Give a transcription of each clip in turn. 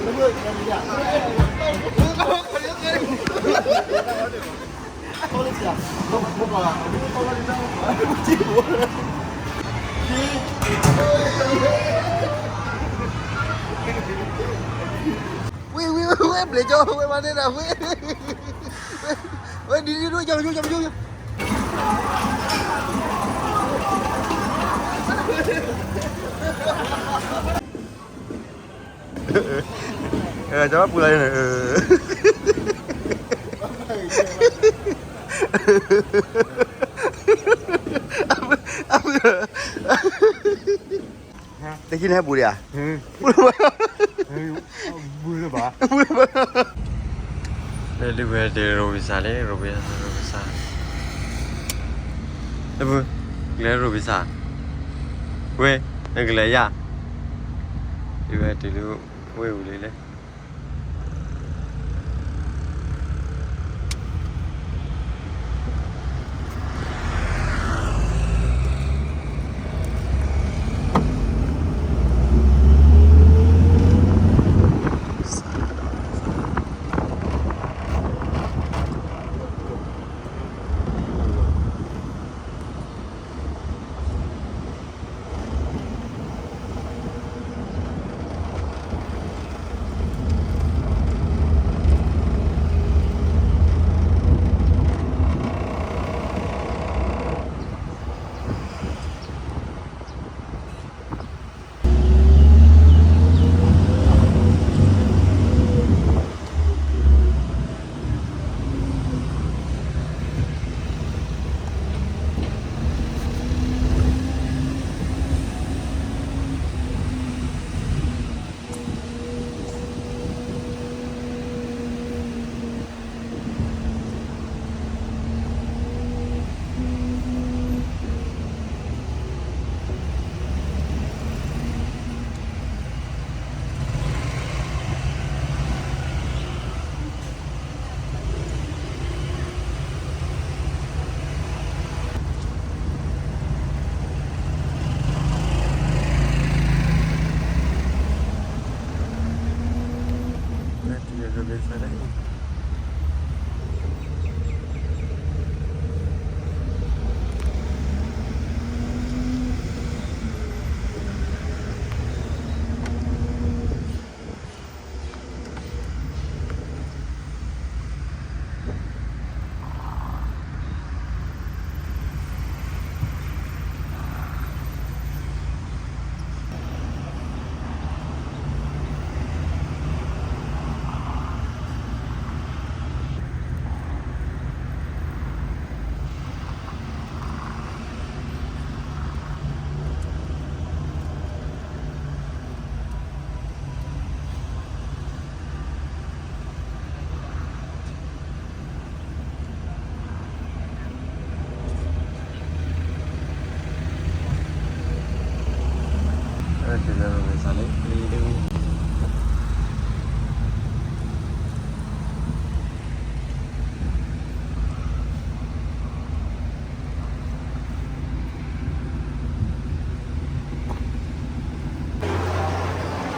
ဝ့ၢ် ဝ့ၢ် ဝ့ၢ် ဝ့ၢ် ဘျဲၣ်ကၠီ ဝ့ၢ် မၤန့ၢ်ဒၣ် ဝ့ၢ် ဝ့ၢ် ဒ်ဒ်ဒ် ကၠီ ကၠီ ကၠီ ကၠီ ကၠီပူၤလီၤန့ၣ် တကံၢ်န့ၣ်ဟဲဘူးဒံးဧါ, ဘူးလၢၤဘၣ်, ဘူးလၢၤဘၣ်. လၢဒုးဝဲတ့ၢ်ရိဘံစၢ်လံ, ရိဘံစၢ်, ရိဘံစၢ်, လၢပူၤ, ကလဲၤရိဘံစၢ်, ဝဲ, နကလဲၤယၤ, ဒုးဝဲတ့ၢ်လၢဝ့ၢ်ဝံၤလံလဲၣ်.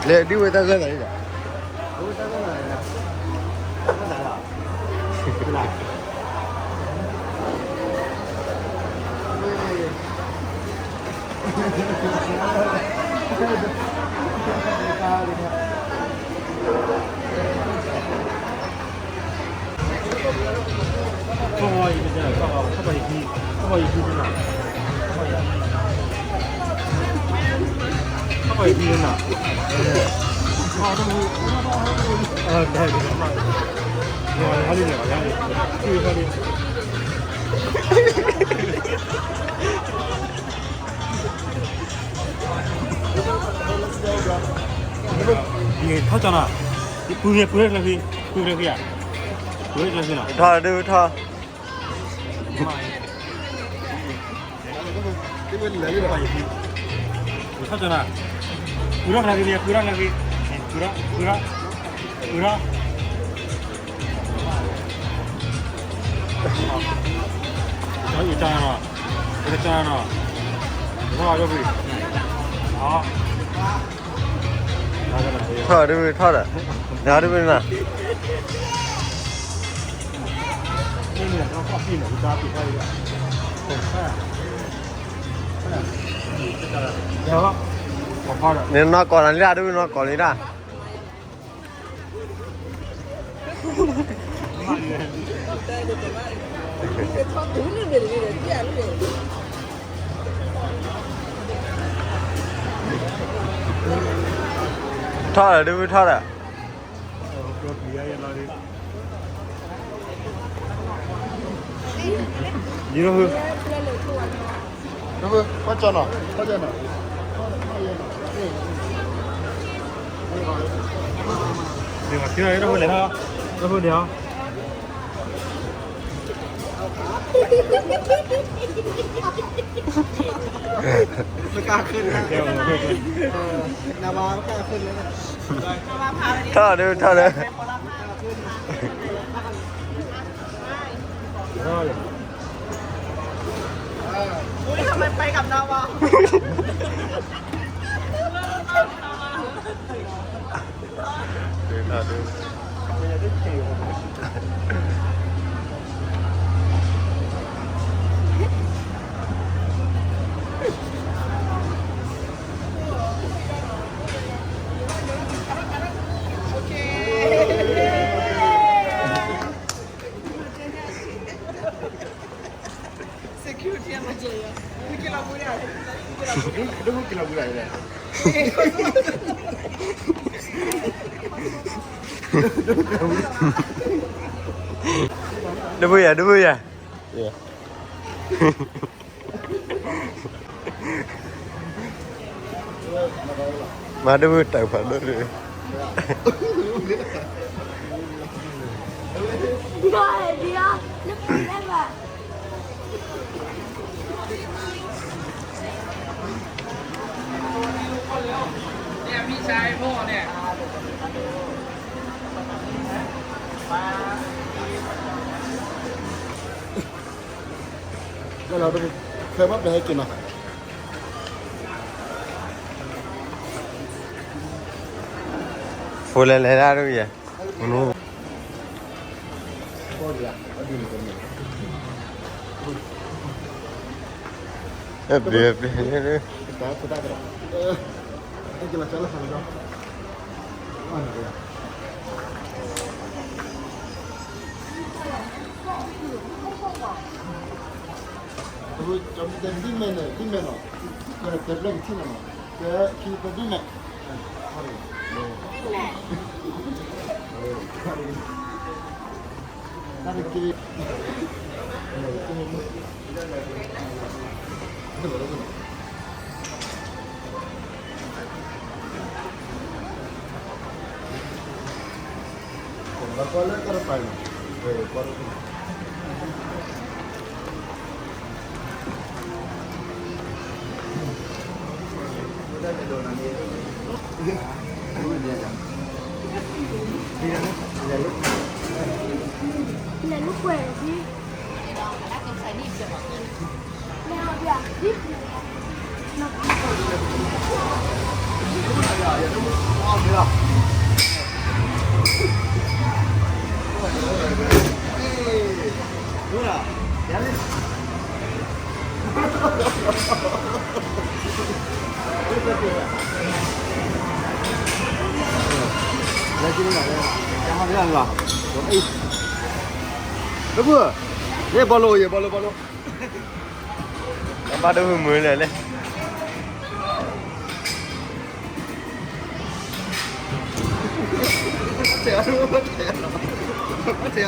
လဲၤဒုးဝဲတၢ်ဂၢၢ်သးလံဒီး, ဝဲတၢ်ဂၢၢ်သးလံဒီး, တၢ်ဂၢၢ်သးလံဒီး, ထီၣ်ကၠီၤနၤ, ပူၤန့ၣ် ပူၤလၢကျဲဖံ, ပူၤလၢကျဲဖံဧါ, ပူၤလၢကျဲဖံနီၤ, ထီၣ်ဒုးထီၣ်, ထီၣ်ကၠီၤနၤ, ပူၤထီၣ်ကျဲဖံ, ပူၤထီၣ်ကျဲဖံ, ပူၤထီၣ်, ပူၤထီၣ်, ပူၤထီၣ်, အတၢ်နီၤ, အတၢ်နီၤ, အတၢ်နီၤ, ထီၣ်ကၠီၤဖံ, အ ထီၣ်ဒုးထီၣ်ဒီး, နၤဒုးနၤ, နနီၢ်ကီၢ်နၤလံဒၣ်, ဒုးနီၢ်ကီၢ်လံဒၣ်. ထီၣ်ဒီး ဒုးထီၣ်ဒီး, ယိၤ ဘၣ်ကၠီနီၤ, ဘၣ်ကၠီနီၤ, ဒ်လဲၣ်, ဒ်လဲၣ်, မကၢ်ခုၣ်န့ၣ်, နဘၣ်မကၢ်ခုၣ်န့ၣ်, ထီၣ်ဒီး ထီၣ်ဒီး. ဒုးဘုယၤ, ဒုးဘုယၤ. မၤဒုးဘုတၢ်ဖးဒိၣ်ဒုး. ခဲဘၣ်ပဟဲက့ၤနီၤ, ဖိလဲၤလဲၤဒၣ်ဒုးယဲ, ဘျ့ဘျ့, ဒ်မဲာ်န့ၣ် ဒ်မဲာ်နီၤ, ကဲခံပဒ်မဲာ်. လၢခံန့ၣ်လီၤ, လၢဘၣ်, လၢဘီလိာ်ယဲၢ် ဘီလိာ် ဘီလိာ်, ဘၣ်ဒိၣ်မုာ်မုာ်လဲၣ်လဲၣ်. တဲအီၤဒ်မ့ၢ်ယဲၢ်, တဲအီၤ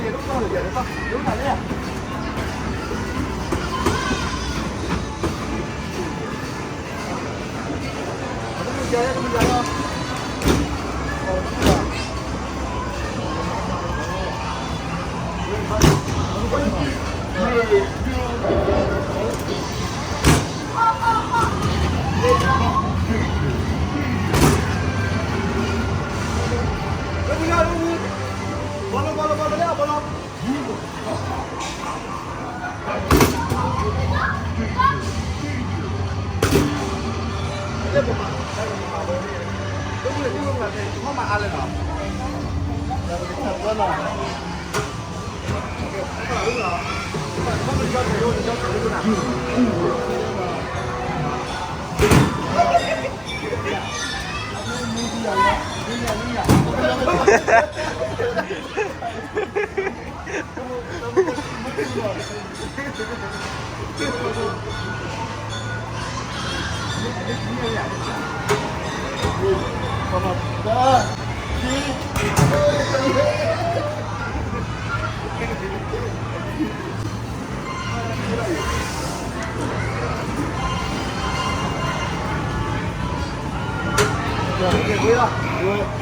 ဒ်မ့ၢ်ယဲၢ်.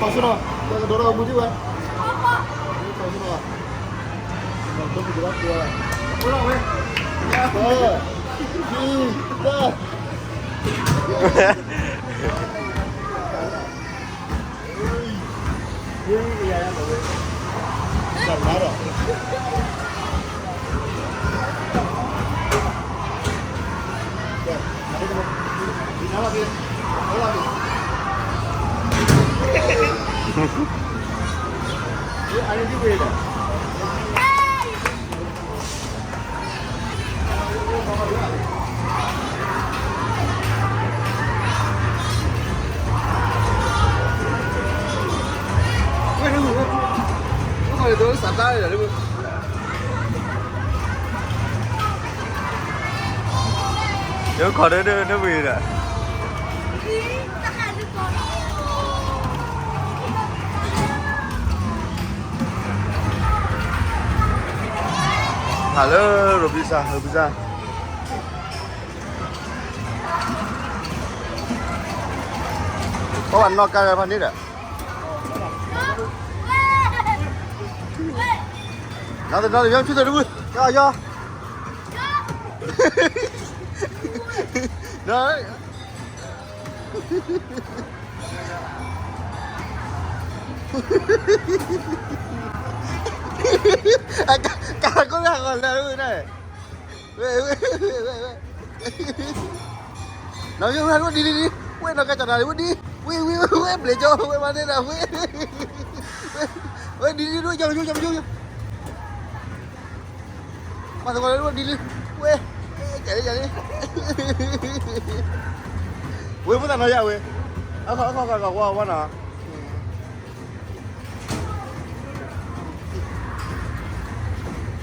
Pasó, no, no, no, no, no, no, no, no. Yo, ခီဒၢဒၢဒၢဝံၤဒီး ဟးလၢ ရိဘံစၢ် ရိဘံစၢ် ပှၤဘၣ်နီၣ်ကါလၢဖးန့ၣ်ဒီး နီၢ်သနီၢ် ယီၤဆူသၢတဝုၢ် ယီၤ ယီၤ နီၢ် ကးကိးဂၤဂီၤလၢဝဲန့ၣ် ဝဲ ဝဲ ဝဲ ဝဲ နီၢ် ဝဲ ဝဲ ဒ် ဒ် ဒ် ဝဲ နီၢ်ကစၢ်တၢ်လၢဝဲဒ် ဝဲ ဝဲ ဝဲ ဝဲ ဘျဲၣ်ကၠီ ဝဲ မၤန့ၢ်ဒၣ်ဝဲ ဝဲ ဒ် ဒ် ဒ် ကၠီ ကၠီ ကၠီ ကၠီ မၤသကိးလၢဝဲဒ်လံ ဝဲ ကၠီ ကၠီ ဝဲ မ့ၢ်သးနီၢ်ယၤဝဲ အခီ အခီ အခီ အခီ ဝဲ ဝဲနီၤ ယီၤမဆူၣ်သၢ ယီၤမဆူၣ်သၢ ဝဲ ဝဲ ဝဲ သီၣ်မ့ၢ်ကျ့ ဝဲ မ့ၢ်လၢကါလၢ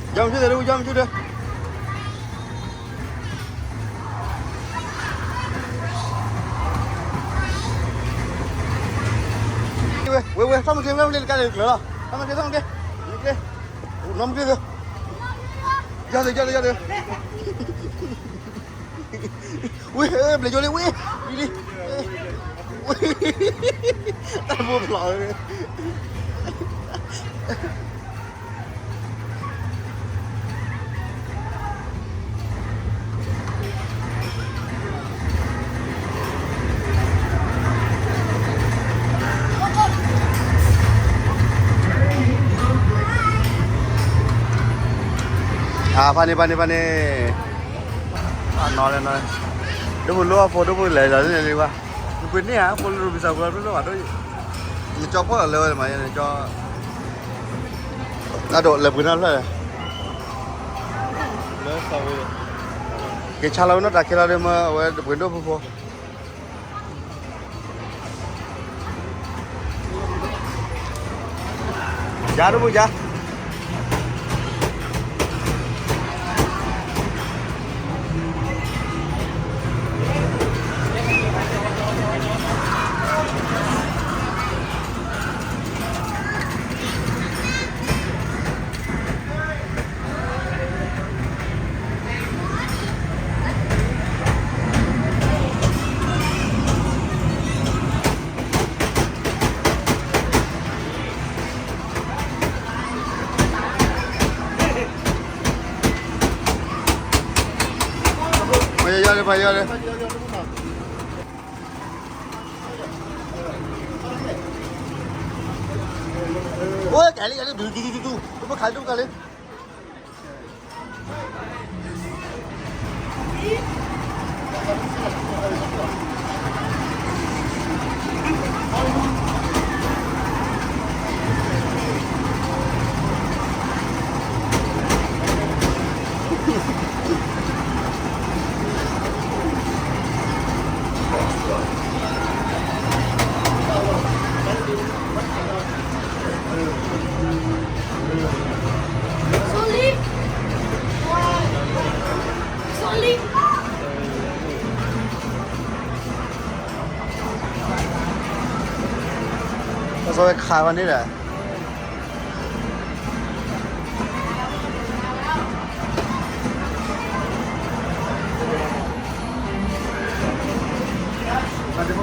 ကျၢၤလီၤ သီၣ်မ့ၢ်ကျ့ သီၣ်မ့ၢ်ကျ့ မ့ၢ်ကျ့ နီၢ်မ့ၢ်ကျ့သၢ ယီၤသၢ ယီၤသၢ ယီၤသၢ ဝဲ ဘျဲၣ်ကၠီလံ ဝဲ လံ လံ ဝဲ တၢ်ဖိဖျိး အဖးန့ၣ် ဖးန့ၣ် ဖးန့ၣ် အနီၢ်လဲၣ်နီၢ်လဲၣ် ဒိၣ်ဖိလၢအဖိ ဒိၣ်ဖိလဲၤလီၤန့ၣ်လံဘၣ် နပှ့ၤန့ၢ်ဧါ ဖိလၢရူဘံစၢ်ဖိလၢဘၣ်ဒိၣ် နကၠီဖီၣ်လီၤလၢဝဲမး နကၠီ အဒိးလဲၤပှ့ၤနီၢ်ဖျၢၣ် လၢသးဝဲ က့ၤဆါလီၤဝဲနီၢ်တၢ်ခဲလီၤဒ်မ့ၢ်အဝဲတပှ့ၤဒိၣ်ဖိဖိ ယၤတပူၤယၤ Thank you. လၢပယီၤလၢ အိၣ်ကဲလံ ကဲလံ ဒူဒူဒူဒူ တဘၣ်ခးလံ တဘၣ်ခးလံ Sorry. Sorry. တၢ်ဆိဝဲခးဝဲန့ၣ်ဒီ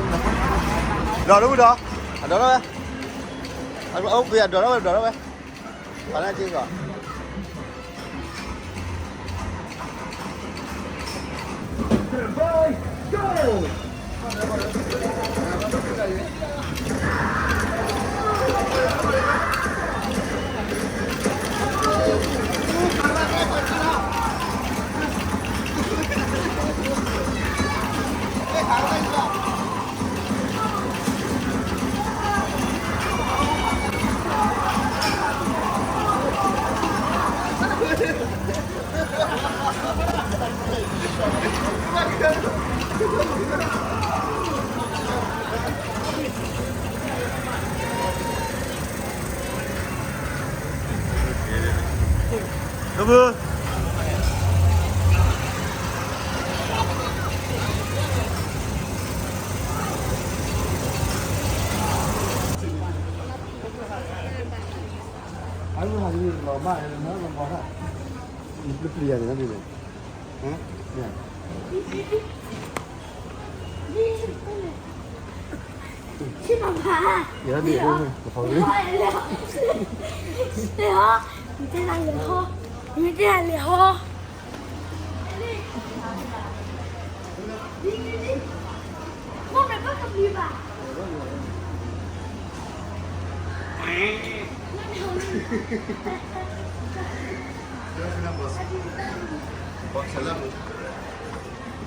း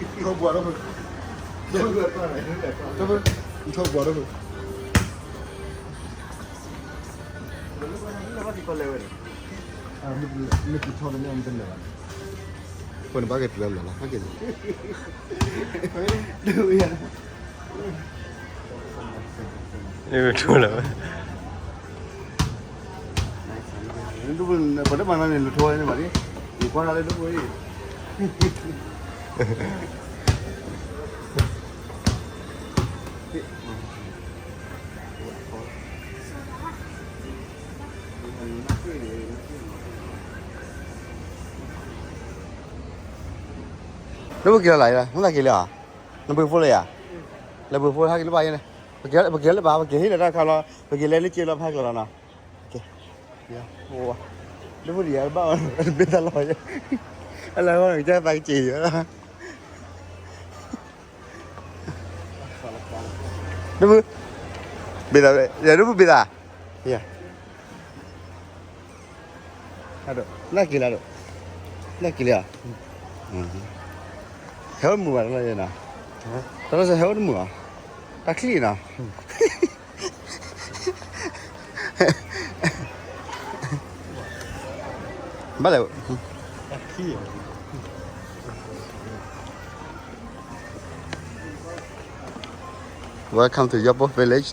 ဒီးလၢဝံၤဒီး အဒီးထီၣ်ဝဲ အအိၣ်ဖဲအဒီးထီၣ်ဝဲ ဒီးထီၣ်ဝဲ ပှၤလၢက့ၤကီး ထူလၢဝဲ ပတမၤနီၤန့ၣ် လူၤထိဝဲန့ၣ်ဘၣ်လံ လူၤကွၢ်တၢ်လၢဒိၣ်ဝဲအံၤ လၢပက့ၤလီၤလၢ်အံၤလီၤ မ့ၢ်သးက့ၤလၢအီၤ နဘှံးဖိလၢယၤ လၢဘှံးဖိဟဲက့ၤလၢဘၣ်ယဲန့ၣ် ပက့ၤလၢဘၣ် ပက့ၤဟ့ၣ်လီၤတၢ်ခါလီၤ ပက့ၤလဲၤလၢက့ၤလီၤဖးကျိးလီၤနီၤ လၢပှၤဒံးအဘၣ်အီၤ တဘ့ၣ်သးလီၤယဲ အလၢဝဲကစၢ်သးကစံးယဲ ဒ်, ဘ့ၣ်သး, ယဒ်ဘ့ၣ်သး, ယ, လၢက့ၤလၢဒီး, လၢက့ၤလၢ, ဟဲအိၣ်တမုာ်ဘၣ်တလီၤယဲနီၤ, တလီၤစဲးဟဲအိၣ်တမုာ်ဘၣ်, တၢ်ချံၣ်နီၤ ဘၣ်လဲၣ်, Welcome to Yopo Village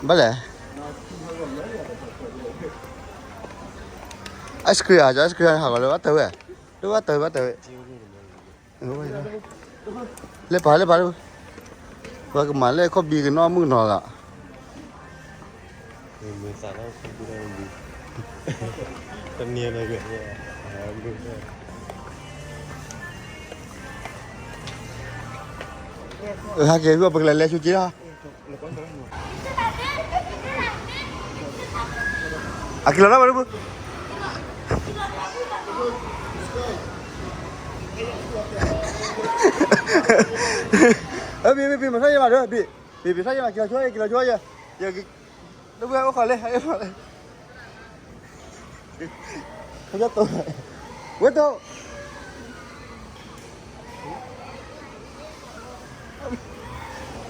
ဘၣ်လဲၣ်, ice cream ဧါ, ice cream ဟးဂီၤလၢဘၣ်တၢ်ဝဲ, လၢဘၣ်တၢ်ဝဲဘၣ်တၢ်ဝဲ လဲၤပာ်လဲၤပာ်လၢ, ပှၤကမၤလဲၣ်ခီၣ်ဘံကနီၢ်မုၣ်ကနီၤလီၤ, တနံၤန့ၣ်, ဟဲက့ၤ ပကလဲၤလဲၤဆူက့လီၤ. အက့ၤလီၤလၢဘၣ်လၢပူၤ, ဘ့ၣ် ဘ့ၣ် ဘ့ၣ် မၤထီၣ်ယဲဘၣ်ဒီး ဘ့ၣ် ဘ့ၣ် ဘ့ၣ် ထီၣ်ယဲဘၣ် က့ၤလီၤဆိ က့ၤလီၤဆိယဲ ယ ဒိၣ်ဘုၣ်အိၣ်ခိးလဲၣ် ဝဲတိၢ် ဝဲတိၢ်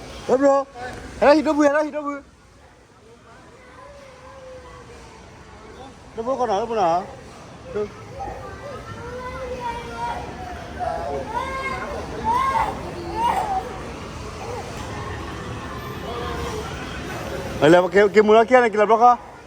ဝဲဘျီ ဟဲလၢဟံၣ်ဒိၣ်ဘုၣ် ဟဲလၢဟံၣ်ဒိၣ်ဘုၣ် ဒိၣ်ဘုၣ်အိၣ်ခိးနီၤ ဒိၣ်ဘုၣ်နီၤ လဲၤ က့ၤမုာ်လီၤခံဂၤန့ၣ် က့ၤလီၤဘျီဃ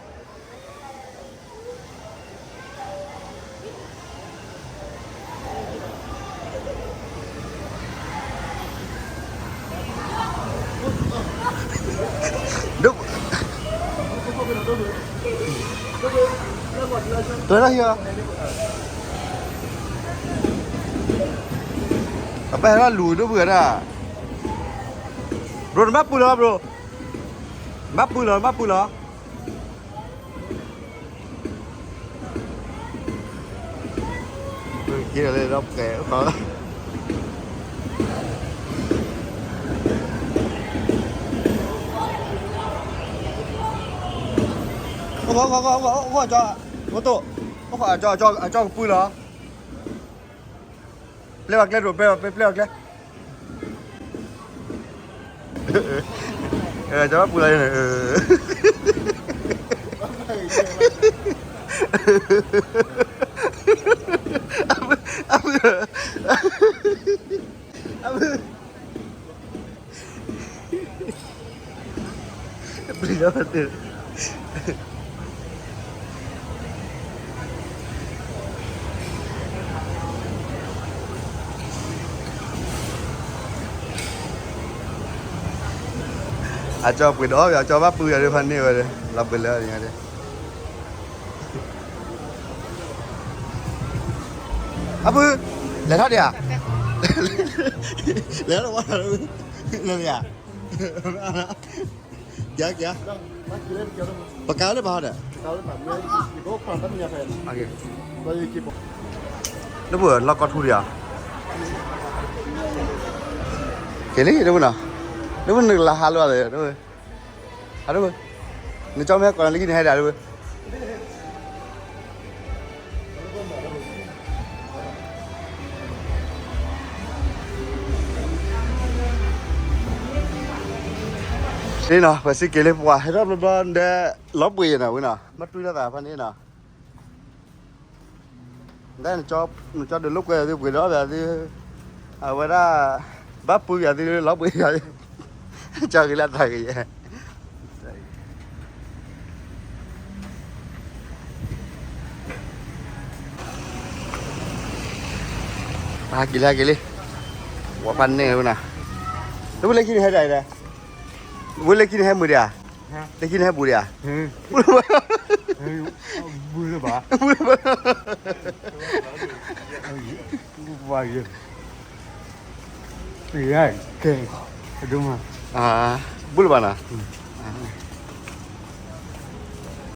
ီ ဒိၣ် တလၢဟံၣ်အီၤ အပၢ်ဟဲလီၤလူၤဒိၣ်ဘုၣ်ဂၤဒၣ် bro နဘၣ်ပုၢ်လီၤ bro ဘၣ်ပုၢ်လီၤ ဘၣ်ပုၢ်လီၤ က့ၤလီၤလၢဒီးပှဲၤ အိၣ် အိၣ် အိၣ် အိၣ် အိၣ် အကၠီ အိၣ်တိၢ် အိၣ် အကၠီ အကၠီကပုၢ်လီၤ ပျဲဘၣ်ကျဲ bro ပျဲ ပျဲဘၣ်ကျဲ ကၠီဘၣ်ပုၢ်လီၤန့ၣ် အပုၢ် အပုၢ် ပျံၤလီၤ အကၠီပှ့ၤဒီး အကၠီဘၣ်ပုၢ်ယၤဒီး ဖးန့ၢ်ဝဲဒီး လီၤပှ့ၤလၢအီၤန့ၣ်ဒီး အပုၢ် လဲၤထီၣ်ဒံးဧါ လဲၤထီၣ်ဝဲ လဲၤဒံးဧါ က့ၤ က့ၤ ပကါလၢပဟီဒီး ဒိၣ်ဘုၣ် လီၢ်ကီၢ်ထူဒံးဧါ က့ၤလံ ဒိၣ်ဘုၣ်နီၤ ဒိၣ်ဘုၣ်နကလၤဟးလိာ်သး ဒိၣ်ဘုၣ် အဒိၣ်ဘုၣ် နကၠီမ့ၢ်ဟဲကိးနၤလၢခံန့ၣ်ဟဲဒၣ် ဒိၣ်ဘုၣ် န့ၣ်နီၤ ပှၤစံးက့ၤလၢပှၤဟဲထီၣ်ဘျီဘျီဒီး လီၤပှ့ၤယဲနီၤ ဝဲနီၤ မ့ၢ်တွံၢ်ထီၣ်သးဖဲန့ၣ်နီၤ နကၠီဒုးလိာ်ကွဲသုပှ့ၤဒီးသု အဝဲဒၣ် ဘၣ်ပုၢ်ယၤသုလီၤပှ့ၤယၤသု ကၠီဂ့ၤလၢအသးဂ့ၤယဲ ဟဲက့ၤလံ ဟဲက့ၤလံ ဝဲဖးန့ၢ်ဝဲနီၤ လၢဝဲလၢခံန့ၣ်ဟဲဒၣ်လဲၣ် ဝဲလၢခံန့ၣ်ဟဲမုာ်ဒံးဧါ လၢခံန့ၣ်ဟဲဘူးဒံးဧါ ဘူးလၢၤဘၣ် ဘူးလၢၤဘၣ် ဘူးလၢၤဘၣ်နီၤ